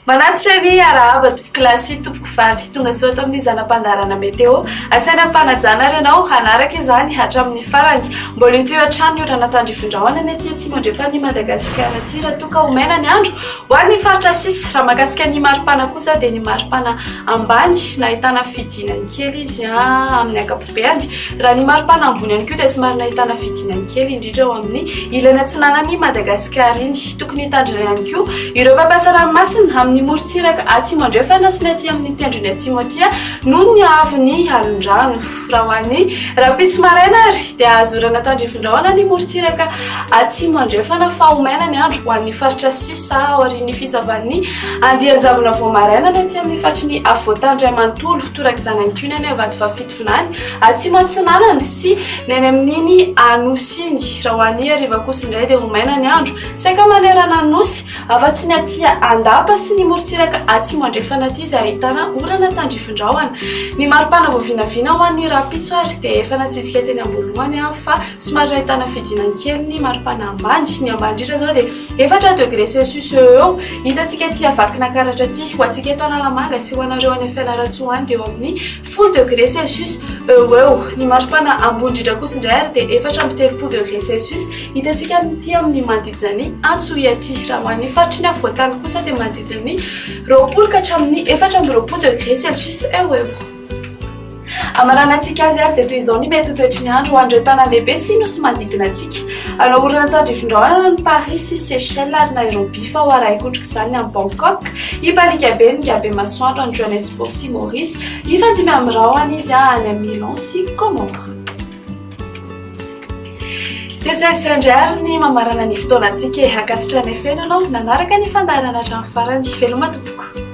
Manatitra ny arahaba tompokolahy sy tompokovavy tonga soa ato amin'ny zana-pandaharana Météo. Asaina am-panajana ary ianao hanaraka izany hatramin'ny farany. Mbola hitohy hatrany ny orana tandrifindrahona ny aty atsimo andrefan'i Madagasikara aty raha toa ka ho maina ny andro ho an'ny faritra sisa. Raha mahakasika ny maripana kosa dia ny maripana ambany nahitana fidinany kely izy amin'ny ankapobeny. Raha ny maripana ambony ihany koa dia somary nahitana fidinany kely indrindra eo amin'ny ilany atsinanan'i Madagasikara iny. Tokony hitandrina ihany koa ireo mpampiasa ranomasina amin'ny morontsiraka atsimo andrefana sy ny aty amin'ny tendrony atsimo aty noho ny haavon'ny alon-drano. Raha ho an'ny rahampitso maraina ary dia azo orana tandrifindrahona ny morontsiraka atsimo andrefana fa ho maina ny andro ho an'ny faritra sisa aorian'ny fisavan'ny andian-javona vao maraina ny aty amin'ny faritry ny afovoantany iray manontolo. Torak'izany ihany koa ny any Vatovavy Fitovinany, atsimo atsinanana sy ny any amin'iny Anosy iny. Raha ho an'ny hariva kosa indray dia ho maina ny andro, saika manerana ny Nosy, afa-tsy ny aty Andapa sy ny morontsiraka atsimo andrefana aty izay ahitana orana tandrifin-drahona. Ny maripana vao vinavina ho an'ny rahampitso ary dia efa natsidika teny am-boalohany fa somary nahitana fidinany kely ny maripana ambany. Ny ambany indrindra izao dia efatra degré celsius eo ho eo. Hitantsika aty Vakinankaratra aty. Ho antsika eto Analamanga sy ho anareo any Fianarantsoa any dia eo amin'ny Folo degré celsius eo ho eo. Ny maripana ambony indrindra kosa indray ary dia 34 degré celsius hitantsika amin'ity amin'ny manodidina ny Antsohihy aty. Raha ho an'ny faritry ny afovoan-tany kosa dia manodidina ny 20 ka hatramin'ny 24 degré celsius eo ho eo. Hamaranantsika azy ary dia toy izao ny mety ho toetry ny andro ho an'ireo tanàn-dehibe sy nosy manodidina antsika. Hanao orana tandrifindrahonana ny Paris sy Seychelles ary Nairobi fa ho arahin-kotroka izany ny any Bangkok, i Baligabe, ny Gabe Masoandro any Johannesburg sy Maurice. Hifandimby amin'ny rahona izy any Milan sy Comores. Dia izay sy izay indray ary ny mamarana ny fotoanantsika e. Ankasitrahanay feno ianao nanaraka ny fandaharana hatramin'ny farany. Veloma tompoko.